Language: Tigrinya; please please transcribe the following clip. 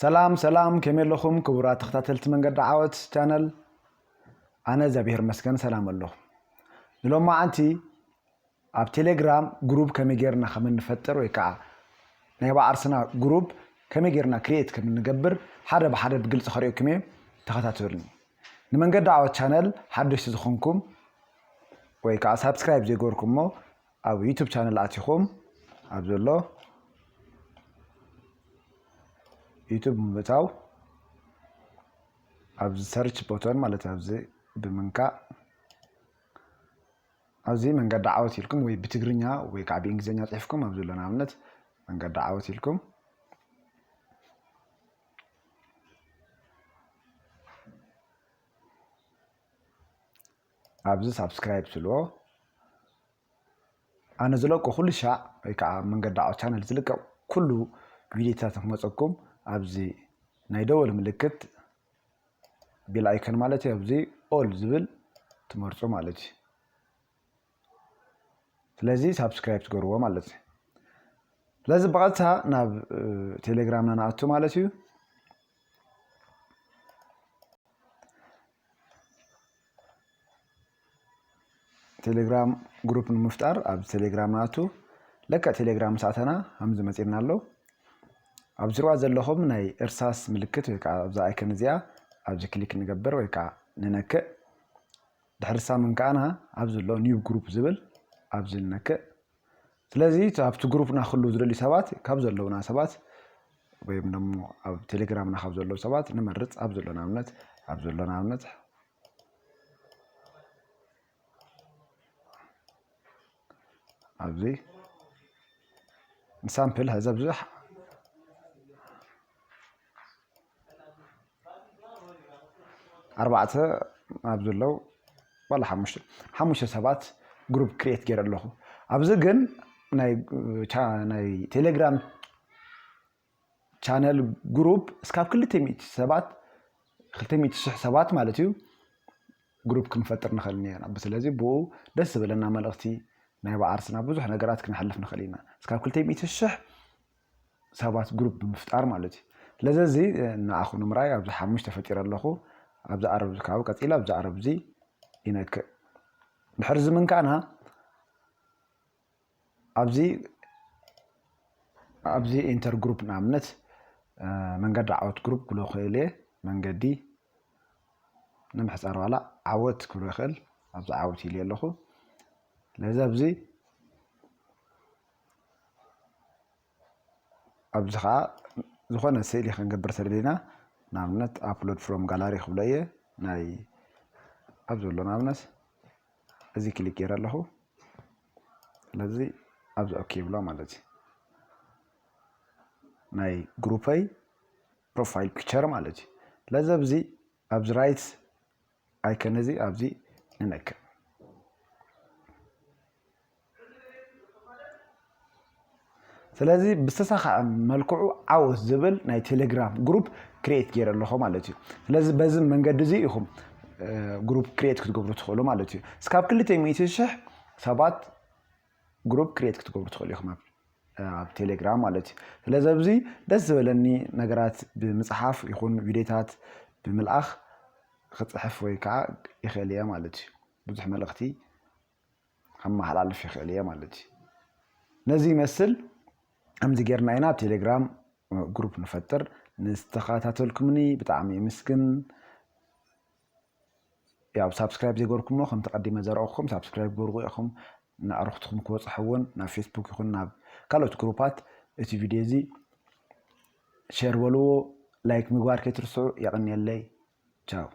ሰላም ሰላም፣ ከመይ ኣለኹም ክቡራት ተኸታተልቲ መንገዲ ዓወት ቻነል? ኣነ እግዚኣብሔር መስገን ሰላም ኣለኹ። ንሎማዓንቲ ኣብ ቴሌግራም ግሩፕ ከመይ ጌርና ከም እንፈጥር ወይ ከዓ ናይ ባዕርስና ግሩፕ ከመይ ጌርና ክሪኤት ከም እንገብር ሓደ ብሓደ ብግልፂ ከርእየኩም እየ። ተኸታተሉኒ። ንመንገዲ ዓወት ቻነል ሓደሽቲ ዝኾንኩም ወይ ከዓ ሳብስክራይብ ዘይገርኩሞ ኣብ ዩቱብ ቻነል ኣቲኹም ኣብ ዘሎ ዩቱብ ምእታው ኣብዚ ሰርች ቦተን ማለት ኣብዚ ብምንካእ ኣብዚ መንገዲ ዓወት ኢልኩም ወይ ብትግርኛ ወይ ከዓ ብእንግሊዝኛ ፅሒፍኩም ኣብዚ ዘሎ ንኣብነት መንገዲ ዓወት ኢልኩም ኣብዚ ሳብስክራይብ ስልዎ ኣነ ዝለቆ ኩሉ ሻዕ ወይ ከዓ መንገዲ ዓወት ቻነል ዝልቀቕ ኩሉ ቪዲዮታት ክመፀኩም ኣብዚ ናይ ደወል ምልክት ቤል ኣይኮን ማለት እዩ። ኣብዚ ኦል ዝብል ትመርፁ ማለት እዩ። ስለዚ ሳብስክራይብ ትገብርዎ ማለት እዩ። ስለዚ ብቐጥታ ናብ ቴሌግራምና ንኣቱ ማለት እዩ። ቴሌግራም ግሩፕ ንምፍጣር ኣብ ቴሌግራም ንኣቱ። ለካ ቴሌግራም ምስ ኣተና ከምዚ መፂና ኣሎ። ኣብ ዝርዋ ዘለኹም ናይ እርሳስ ምልክት ወይ ከዓ ኣብዛ ኣይከን እዚኣ ኣብዚ ክሊክ ንገብር ወይ ከዓ ንነክእ። ድሕሪ ሳምን ከዓና ኣብ ዘሎ ኒው ግሩፕ ዝብል ኣብዚ ንነክእ። ስለዚ ኣብቲ ግሩፕና ክህሉ ዝደልዩ ሰባት ካብ ዘለውና ሰባት ወይም ደሞ ኣብ ቴሌግራምና ካብ ዘለዉ ሰባት ንመርፅ። ኣብ ዘሎ ንኣብነት ኣብ ዘሎ ንኣብነት ኣብዚ ንሳምፕል ሕዚ ኣብዚ ኣርባዕተ ኣብ ዘለዉ ዋላ ሓሙሽተ ሓሙሽተ ሰባት ግሩፕ ክሪኤት ገይረ ኣለኹ። ኣብዚ ግን ናይ ቴሌግራም ቻነል ግሩፕ እስካብ ክልተ ሚእቲ ሰባት ክልተ ሚእቲ ሽሕ ሰባት ማለት እዩ ግሩፕ ክንፈጥር ንኽእል ኢና። ስለዚ ብኡ ደስ ዝበለና መልእኽቲ ናይ ባዕርስና ብዙሕ ነገራት ክነሕልፍ ንኽእል ኢና። እስካብ ክልተ ሚእቲ ሽሕ ሰባት ግሩፕ ብምፍጣር ማለት እዩ። ስለዚ እዚ ንኣኹ ንምራይ ኣብዚ ሓሙሽተ ፈጢረ ኣለኹ። ኣብዚ ዓረብ ካብ ቀፂለ ኣብዚ ዓረብ እዚ ይነክእ። ድሕሪ እዚ ምንካእና ኣብዚ ኣብዚ ኢንተር ግሩፕ ንኣብነት መንገዲ ዓወት ግሩፕ ክብሎ ክእል እየ። መንገዲ ንምሕፃር ዋላ ዓወት ክብሎ ይኽእል። ኣብዚ ዓወት ኢሉ ኣለኹ። ስለዚ ኣብዚ ኣብዚ ከዓ ዝኾነ ስእሊ ክንገብር ተደሊና ንኣብነት ኣፕሎድ ፍሮም ጋላሪ ክብሎ እየ። ናይ ኣብ ዘሎ ንኣብነት እዚ ክሊክ ገይረ ኣለኹ። ስለዚ ኣብዚ ኦኬ ይብሎ ማለት እዩ። ናይ ግሩፐይ ፕሮፋይል ፒክቸር ማለት እዩ። ስለዚ ኣብዚ ኣብዚ ራይት ኣይከን እዚ ኣብዚ ንነክእ። ስለዚ ብዝተሳኸዐ መልክዑ ዓወት ዝብል ናይ ቴሌግራም ግሩፕ ክሪኤት ገይረ ኣለኹ ማለት እዩ። ስለዚ በዚ መንገዲ እዚ ኢኹም ግሩፕ ክሪኤት ክትገብሩ ትኽእሉ ማለት እዩ። እስካብ ክልተ ሚእቲ ሽሕ ሰባት ግሩፕ ክሪኤት ክትገብሩ ትኽእሉ ኢኹም ኣብ ቴሌግራም ማለት እዩ። ስለዚ ኣብዚ ደስ ዝበለኒ ነገራት ብምፅሓፍ ይኹን ቪዲዮታት ብምልኣኽ ክፅሕፍ ወይ ከዓ ይኽእል እየ ማለት እዩ። ብዙሕ መልእኽቲ ከመሓላልፍ ይኽእል እየ ማለት እዩ። ነዚ ይመስል። ከምዚ ጌርና ኢና ኣብ ቴሌግራም ግሩፕ ንፈጥር። ንዝተኸታተልኩምኒ ብጣዕሚ የመስግን። ያው ሳብስክራይብ ዘይገርኩሞ ከም ተቐዲመ ዘረእኹም ሳብስክራይብ ገርጉ ኢኹም። ንኣዕሩኽትኩም ክበፅሑ እውን ናብ ፌስቡክ ይኹን ናብ ካልኦት ግሩፓት እቲ ቪድዮ እዚ ሼር በልዎ። ላይክ ምግባር ከይትርስዑ። የቐንየለይ። ቻው።